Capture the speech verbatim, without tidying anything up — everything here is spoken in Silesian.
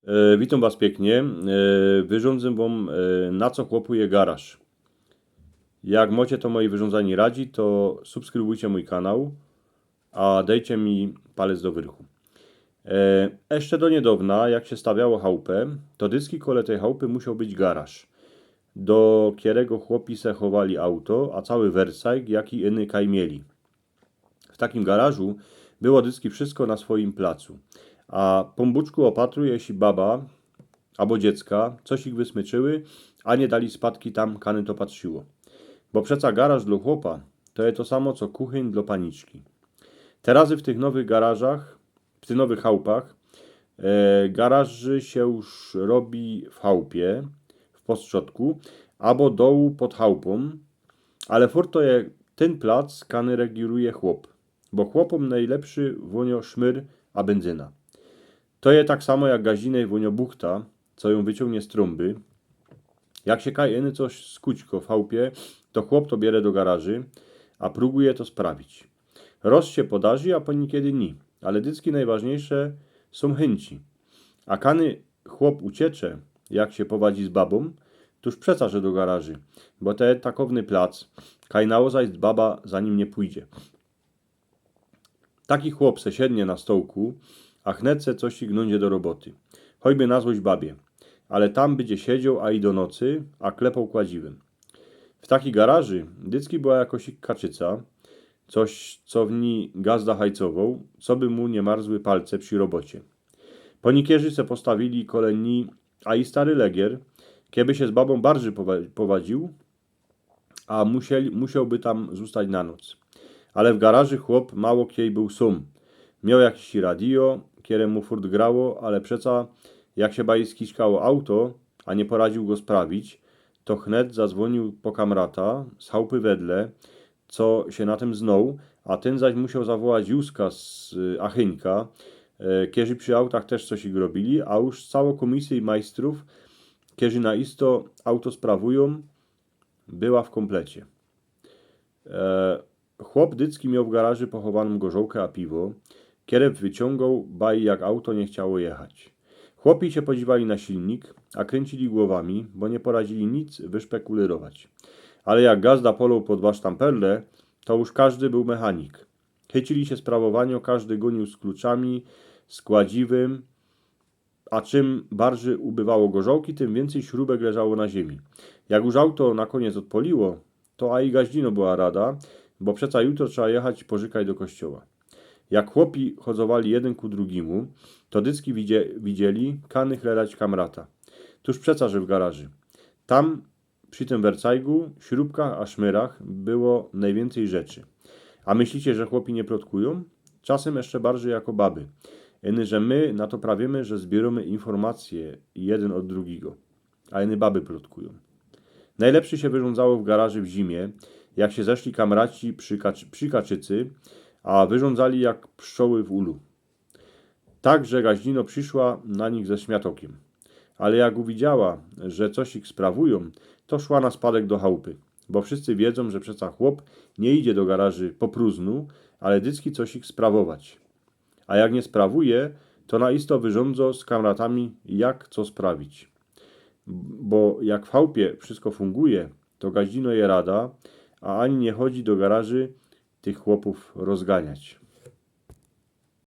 E, witōm was piyknie. E, wyrządzę wōm, e, na co chłopuje garaż. Jak mocie to moje wyrządzanie radzi, to subskrybujcie mōj kanał, a dejcie mi palec do wyrchu. E, jeszcze do niydŏwna, jak sie stawiało chałpy, to dycki kole tyj chałpy musioł być garaż, do kerego chłopi se chowali auto, a cały wercajk, jaki yny kaj mieli. W takim garażu było dycki wszystko na swojim placu. A pōnbōczku opatruj, jeśli baba abo dziecka coś ich wysmyczyły, a niy dali spadki tam, kany to patrziło. Bo przeca garaż dlŏ chłopa to je to samo, co kuchyń dlŏ paniczki. Terazy w tych nowych garażach, w tych nowych chałpach, e, garaży sie już robi w chałpie, w postrzodku, abo dołu pod chałpōm, ale furt to je tyn plac, kany regiruje chłop, bo chłopōm nojlepszy wōnio szmyr a bynzyna. To je tak samo jak gaździnej wōnio buchta, co jōm wyciōngnie z trōmby. Jak sie kaj yny coś skućko w chałpie, to chłop to biere do garaży, a prōguje to sprawić. Roz sie podarzi, a ponikiedy ni. Ale dycki nojważniejsze sōm chynci. A kany chłop uciecze, jak sie powadzi z babōm, tōż przeca, że do garaży, bo to je takowny plac, kaj naozaj baba za nim niy pōjdzie. Taki chłop se siednie na stołku, a chnet se coś gnōndzie do roboty. Chojby na złość babie. Ale tam bydzie siedzioł, a i do nocy, a klepoł kładziwym. W taki garaży dycki była jakoś kaczyca, coś, co w ni gazda hajcowoł, coby mu niy marzły palce przi robocie. Ponikierzy se postawili kole ni, a i stary legier, keby sie z babōm bardziej powa-, powadził, a musieli, musiołby tam zōstać na noc. Ale w garaży chłop mało kiej bōł sōm. Mioł jakiś radio, kere mu furt grało, ale przeca jak sie bajskiśkało auto, a niy poradził go sprawić, to chnet zazwōniōł po kamrata z chałpy wedle, co sie na tym znōł, a tyn zaś musioł zawołać Józka z, y, Achyńka, e, kerzi przi autach tyż coś ich robili, a już cało kōmisyj majstrōw, kerzi na isto auto sprawujōm, była w kōmplecie. E, chłop dycki mioł w garaży pochowanōm gorzołkã a piwo, kere wyciōngoł baj, jak auto niy chciało jechać. Chłopi sie podziwali na silnik, a kryncili głowami, bo niy poradzili nic wyszpekulyrować. Ale jak gazda poloł po dwa sztamperle, to już kożdy bōł mechanik. Chycili sie sprawowanio, kożdy gōniōł z kluczami, z kładziwym, a czym bardziej ubywało gorzołki, tym wiyncyj śrubek leżało na ziymi. Jak już auto na kōniec ôdpoliło, to a i gaździno była rada, bo przeca jutro trzeba jechać porzykać do kościoła. Jak chłopi chodzowali jedyn ku drugimu, to dycki widzie-, widzieli, kany chledać kamrata. Tōż przeca, że w garaży. Tam przi tym wercajgu, śrubkach a szmyrach było nojwiyncyj rzeczy. A myślicie, że chłopi niy plotkujōm? Czasym jeszcze bardziej jako baby. Yny, że my na to prawiōmy, że zbiyrōmy informacje jedyn ôd drugigo. A yny baby plotkujōm. Nojlepszy sie wyrządzało w garaży w zimie, jak sie zeszli kamraci przi kacz-, przi kaczycy, a wyrządzali jak pszczoły w ulu. Tak, że gaździno prziszła na nich ze śmiatokym. Ale jak uwidziała, że coś ich sprawujōm, to szła na spadek do chałpy. Bo wszyscy wiedzōm, że przeca chłop niy idzie do garaży po prōznu, ale dycki coś ich sprawować. A jak niy sprawuje, to na isto wyrządzo z kamratami, jak co sprawić. Bo jak w chałpie wszystko funguje, to gaździno je rada, a ani niy chodzi do garaży tych chłopōw rozganiać.